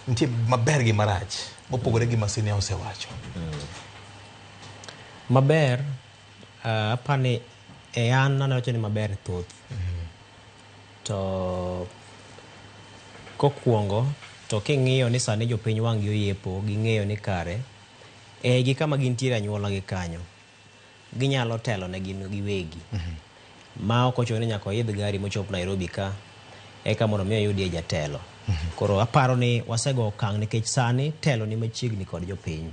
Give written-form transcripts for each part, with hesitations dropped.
Nitie maber gi marach mopogore gi ma senior osewacho. Maber, apani e an anawacho ni maber thoth. To kokwongo to king'iyo ni sani jopiny wang' gi oyepo ging'eyo ni kare e gi kama gintiere anyuola gi kanyo ginyalo telo ne gin giwegi. Ma ok ochuno ni nyaka oidh gari mochop Nairobi ka eka mondo mi oyudie jatelo. Koro aparo ni wasego okang' nikech sani telo ni machiegni kod jopiny.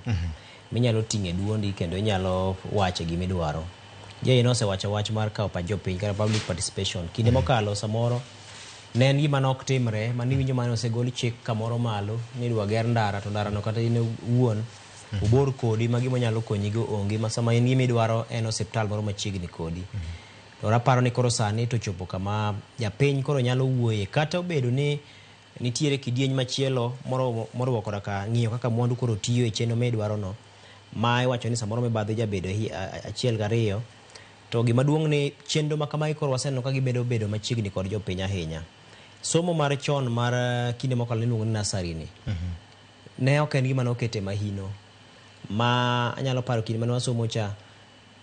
Minyalo ting'e duondi kendo inyalo wache gimidwaro. Jay nosewacho wach mar kawo pach jopiny kata public participation. Kinde mokalo samoro ne en gima nok timre maniwinjo mane osegol chik kamoro malo ni idwa ger ndara to ndara no kata in owuon obor kodi ma gima onyalo konyigo onge ma sama in gima idwaro en osiptal moro machiegni kodi. To aparo ni koro sani to chopo kama japiny koro nyalo wuoye kata obedo ni nitiere kidieny machielo moriwo koda ka ng'iyo kaka mwandu koro tiyo e chenro ma idwaro no ma iwacho ni samoro mibadhi jabedo achiel gariyo to gima duong' ni chenro ma kamagi koro waseneno ka gimedo bedo machiegni kod jopiny ahinya. Somo mar chon mar kinde mokalo niluongo ni nursery ni ne ok en gima nokete mahino ma anyalo paro kinde mane wasomo cha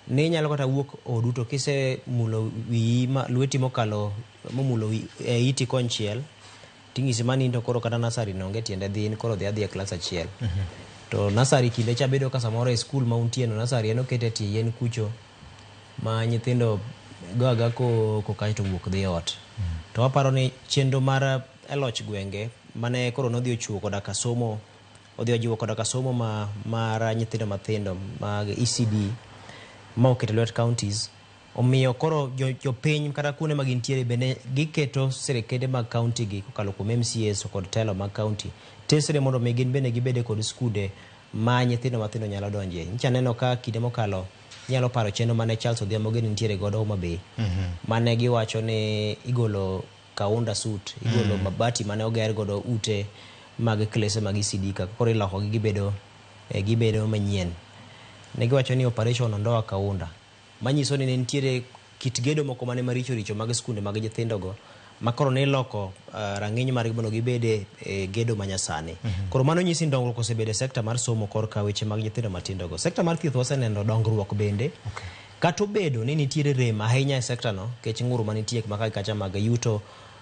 ne inyalo kata wuok odu to kisemulo wiyi ma lweti mokalo momulo e iti konchiel ting'isi mani in to koro kata nursery no onge tiende dhi in koro dhi adhiya e klas achiel. To nursery kinde cha bedo ka samoro e skul ma untie no nursery en okete e tie yien kucho ma nyithindo go aga koko kaeto wuok dhi ot. To aparo ni chenro mar e loch gwenge mane koro nodhi ochiwo koda ka somo odhi ojiwo koda ka somo ma mar nyithindo mathindo mag ECD ma oketo lwet counties omiyo koro jopiny kata kuonde ma gintiere bende giketo sirikende mag county gi kokalo kuom MCAs kod telo mag county tesre mondo mi gin bende gibede kod skunde ma nyithindo mathindo nyalo donje. Nyicha aneno ka kinde mokalo inyalo paro chenro mane Charles Odhiambo gini nitiere godo Homa Bay mane giwacho ni igolo kaunda suit igolo mabati mane oger godo ute mag klese mag ECD ka koro ilokogi gibedo gibedo manyien. Ne giwacho ni operation ondoa kaunda manyiso ni ne nitiere kit gedo moko mane maricho richo mag skunde mag nyithindogo ma koro ne iloko rang'iny margi mondo gibed e gedo manyasani. Koro mano nyisi ni dongruok osebedo e sekta mar somo korka weche mag nyithindo matindo go. Sekta mar thieth waseneno dongruok bende. Kata obedo ni nitiere rem ahinya e sekta no nikech ng'ur manitie maka gi kacha mag yuto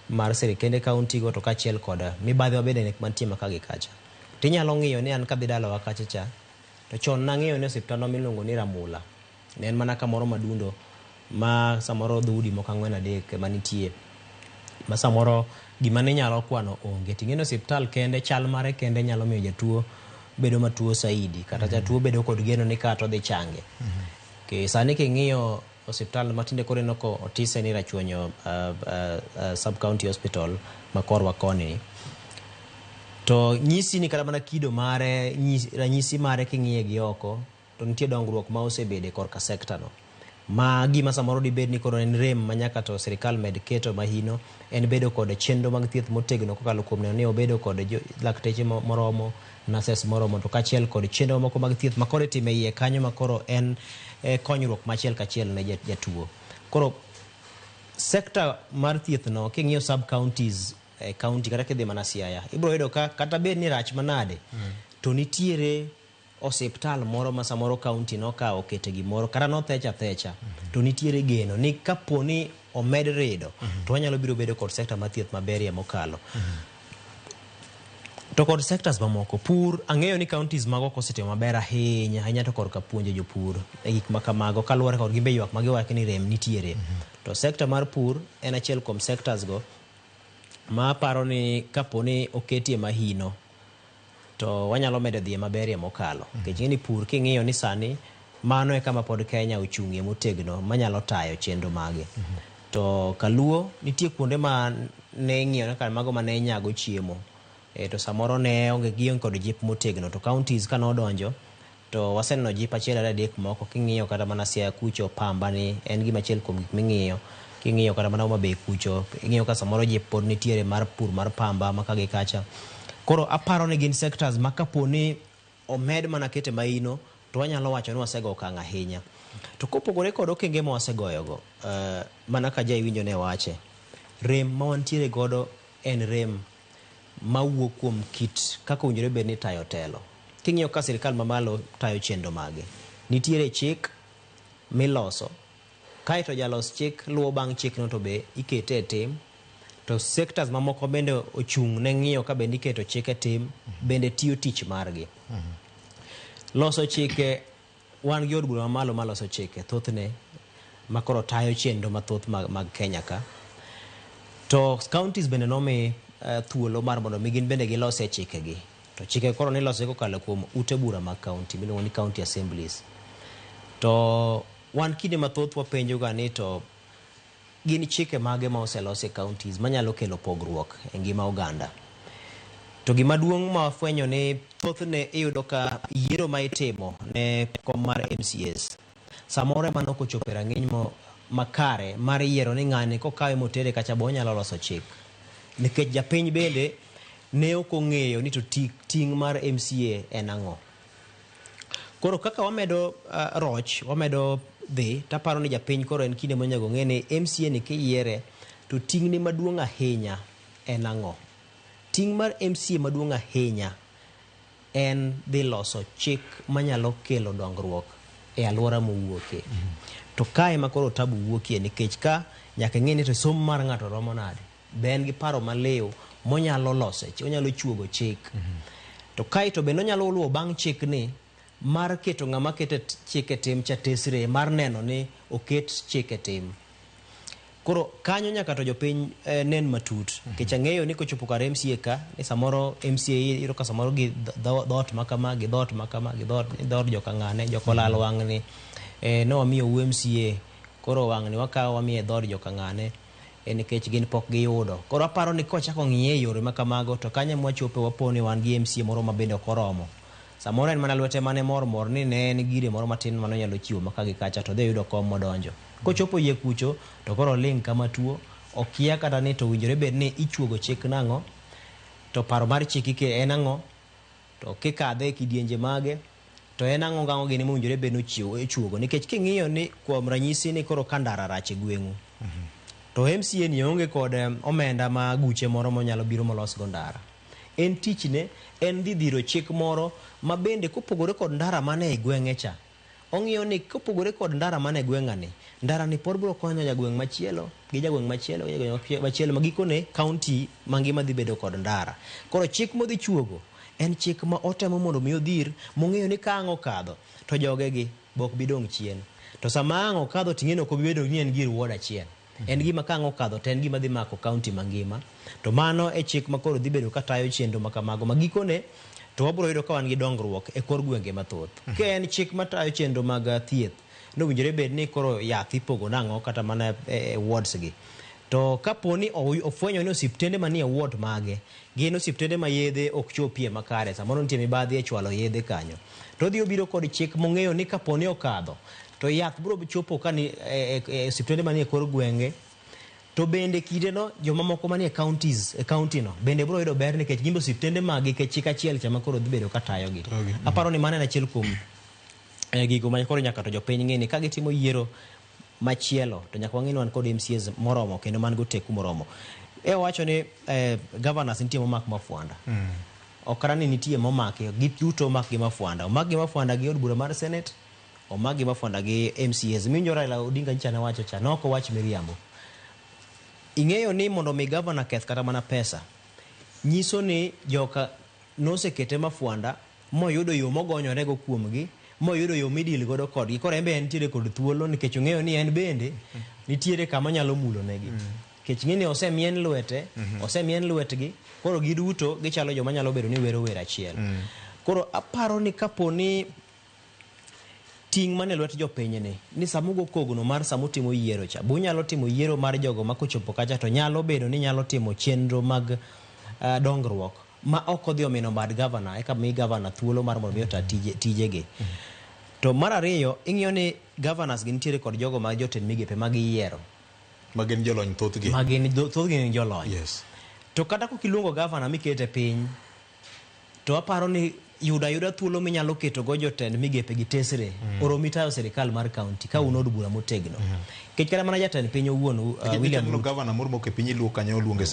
mar sirikende kaunti go to kaachiel kod mibadhi mabende mantie maka gi kacha. Tinyalo ng'iyo ni an kadhi dalawa kacha cha to chon nang'iyo ni osiptandwa miluongo ni Ramula ne en mana kamoro madundo ma samoro dhoudi moko ang'wen adek ema nitie ma samoro gima ne inyalo kwano onge. Ting'e ni osiptal kende chal mare kende nyalo miyo jatuo bedo matuo saidi kata jatuo bedo kod geno ni ka to odhi change. Sani king'iyo osiptal matinde koro ineno ka otise ni Rachuonyo sub county hospital ma korwa koni ni to nyisi ni kata mana kido mare ranyisi mare king'iye gi oko to nitie dongruok ma osebede korka sekta no. Ma gima samoro dibed ni koro en rem ma nyaka to sirikal med keto mahino en bedo kod chenro mag thieth motegno kokalo kuom neno ni obedo kod lakteche moromo, nurses moromo to kaachiel kod chenro moko mag thieth ma koro itimo e iye kanyo ma koro en konyruok machiel kachiel ne jatuo. Koro sekta mar thieth no king'iyo sub counties e county kata kidhi mana Siaya ibiro yudo ka kata bed ni rach manade to nitiere osiptal moro ma samoro county nokawo okete gimoro kata nothech athecha to nitiere geno ni kapo ni omed rido to wanyalo biro bedo kod sekta mar thieth maberie mokalo. To kod sectors mamoko, pur ang'eyo ni counties mago ok osetimo maber ahinya ahinya to korka puonjo jopur e gik ma kamago kaluwore kod gimbe ywak ma giwacho ni rem nitiere. To sector mar pur en achiel kuom sectors go ma aparo ni kapo ni oketie mahino to wanyalo medo dhiye maberie mokalo. Nikech ing'e ni pur king'iyo ni sani mano e kama pod Kenya ochung'ie motegno manyalo tayo chenro mage. To kaluo nitie kuonde ma ne ing'iyo kaka mago mane nyago chiemo to samoro ne onge gionge kod jip motegno to counties ka nodonjo to waseneno jip achiel ariyo adek moko king'iyo kata mana Siaya kucho pamba ni en gima achiel kuom gik ming'iyo king'iyo kata mana Homa Bay kucho ing'iyo ka samoro jip pod nitiere mar pur mar pamba ma ka gi kacha. Koro aparo ni gin sectors ma kapo ni omed mana kete maino to wanyalo wacho ni wasego okang' ahinya. To kopogore kod okenge ma wasegoyogo, mana ka ja iwinjo ne wache, rem ma wantiere godo en rem mawuok kuom kit kaka owinjore bed ni tayo telo. King'iyo ka sirikal mamalo tayo chenro mage, nitiere chik miloso, kaeto jalos chik luwo bang' chikno to be ikete e tim, to sectors mamoko bende ochung' ne ng'iyo ka bende iketo chik e tim, bende tiyo tich margi. Loso chike, wan gi od bura mamalo maloso chike thothne makoro tayo chenro mathoth mag Kenya ka. To counties bende nomi thuolo mar mondo mi gin bende gilose chikegi. To chike koro niloso kokalo kuom ute bura mag county miluongo ni county assemblies. To wan kinde mathoth wapenjo ga ni to gin chike mage ma oselos e counties manyalo kelo pogruok e ngima oganda. To gima duong' ma wafwenyo ni thothne iyudo ka yiero ma itimo ne kom mar MCAs samoro ema nok ochopo e rang'iny makare mar yiero ni ng'ani kokawe motere kacha bo onyalo loso chik. Nikech japiny bende ne ok ong'eyo ni to ting' mar MCA en ang'o. Koro kaka wamedo roch, wamedo dhi, taparo ni japiny koro en kinde monego ng'e ni MCA ni kiyiere to ting'ne maduong' ahinya en ang'o. Ting' mar MCA maduong' ahinya en dhi loso chik manyalo kelo dongruok e alwora mowuokie. To kae ema koro tabu wuokie nikech ka nyaka ing'e ni to somo mar ng'ato romo nade. Be en gi paro maliw monyalo loso, onyalo chuogo chik. To kae to bende onyalo luwo bang' chik ni mar keto ng'ama keto chik e tim cha tesre mar neno ni oket chik e tim. Koro kanyo nyaka to jopiny nen matut. Nikech ang'eyo ni kochopo kar MCA ka, ni samoro MCA iyudo ka samoro gi dhoot makama, gi dhoot makama, gi dhoot joka ng'ane, joka olal wang'ni. Ne wamiyo u MCA, koro wang'ni wakawo wamiye dhood joka ng'ane, nikech gin pok giyudo. Koro aparo ni kochako ng'iye e yore makamago, to kanyo ema wachope wapo ni wan gi MCA moro ma bende ok oromo. Samoro en mana lwete mane mor mor ni ne en gire moro matin mane onyalo chiwo maka gi kacha to dhi yudo kom modonjo. Kochopo yie kucho to koro oling' kama tuo, okia kata ni to owinjore bed ni ichuogo chik nang'o, to paro mar chik en ang'o, to kikadhe e kidienje mage, to en ang'o gang'o gini mowinjore bed ni ichuogo. Nikech king'iyo ni kuom ranyisi ni koro ka ndara rach e gweng'u, to MCA ni onge kod omenda ma guche moro monyalo biro molos go ndara. En tichne en dhi dhiro chik moro ma bende kopogore kod ndara mane e gweng'e cha. Ong'iyo ni kopogore kod ndara mane e gweng'a ni, ndara ni pod biro konyo jagweng' machielo gi jagweng' machielo gi jagweng' machielo ma gikone county mangima dhi bedo kod ndara. Koro chik modhi chuogo en chik ma otemo mondo mi odhir mong'eyo ni ka ang' okadho to jogegi be ok bi dong' chien. To sama ang' okadho ting'e ni ok obi bedo ni en gir ward achiel. En gima ka ang' okadho to en gima dhi mako county mangima. To mano e chik ma koro dhi bedo ka tayo chenro ma kamago ma gikone to wabiro yudo ka wan gi dongruok e kor gwenge mathoth. Ka en chik matayo chenro mag thieth, nowinjore bed ni koro yath ipogo nang'o kata mana e wards gi. To kapo ni ofwenyo ni osiptende manie ward mage gin osiptende ma yedhe ok chopie makare, samoro nitie mibadhi e chwalo yedhe kanyo, to odhi obiro kod chik mong'eyo ni kapo ni okadho to yath biro chopo ka ni e osiptende manie kor gwenge. To bende kindeno jomamoko manie counties e county no bende biro yudo ber nikech gin be osiptende mag gi nikech chik achiel cha ma koro dhi bedo ka tayogi. Aparo ni mano en achiel kuom gigo ma koro nyaka to jopiny ng'e ni ka gitimo yiero machielo to nyaka wang'e ni wan kod MCAs moromo kendo man goteku moromo. E wacho ni governors nitie momak mafuanda. Ok kata ni nitie momaki, giduto omak gi mafuanda. Omak gi mafuanda gi od bura mar Senate, omak gi mafuanda gi MCAs. Miwinjo Raila Odinga nyicha ne wacho cha, ne ok owach miriambo. Ing'eyo ni mondo mi governor keth kata mana pesa, nyiso ni joka nosekete mafuanda moyudo yo mogonyorego kuomgi, moyudo yo midil godo kodgi. Koro en be entiere kod thuolo nikech ong'eyo ni en bende nitiere kama onyalo mulo negi. Nikech ng'e ni osemien lwete, osemien lwetgi, koro giduto gichalo joma nyalo bedo ni wero wer achiel. Koro aparo ni kapo ni ting' mane lwet jopiny ni sama ugo kogno mar sama utimo yiero cha, bunyalo timo yiero mar jogo ma kochopo kacha to nyalo bedo ni nyalo timo chenro mag dongruok ma ok odhi omino bad governor eka mi governor thuolo mar mondo mi ota tijegi. To mar ariyo, ing'iyo ni governors gi nitiere kod jogo ma jotend migepe ma giyiero. Ma gin jolony thothgi. Ma gin thothgi gin jolony. To kata kok iluongo governor mikete piny, to aparo ni yudo ayuda thuolo minyalo keto go jotend migepe gi tesre oromi tayo sirikal mar county ka un od bura motegno. Nikech kata mana jatend piny owuon William Ruto. Governor moro mok e piny iluo kanyo oluonge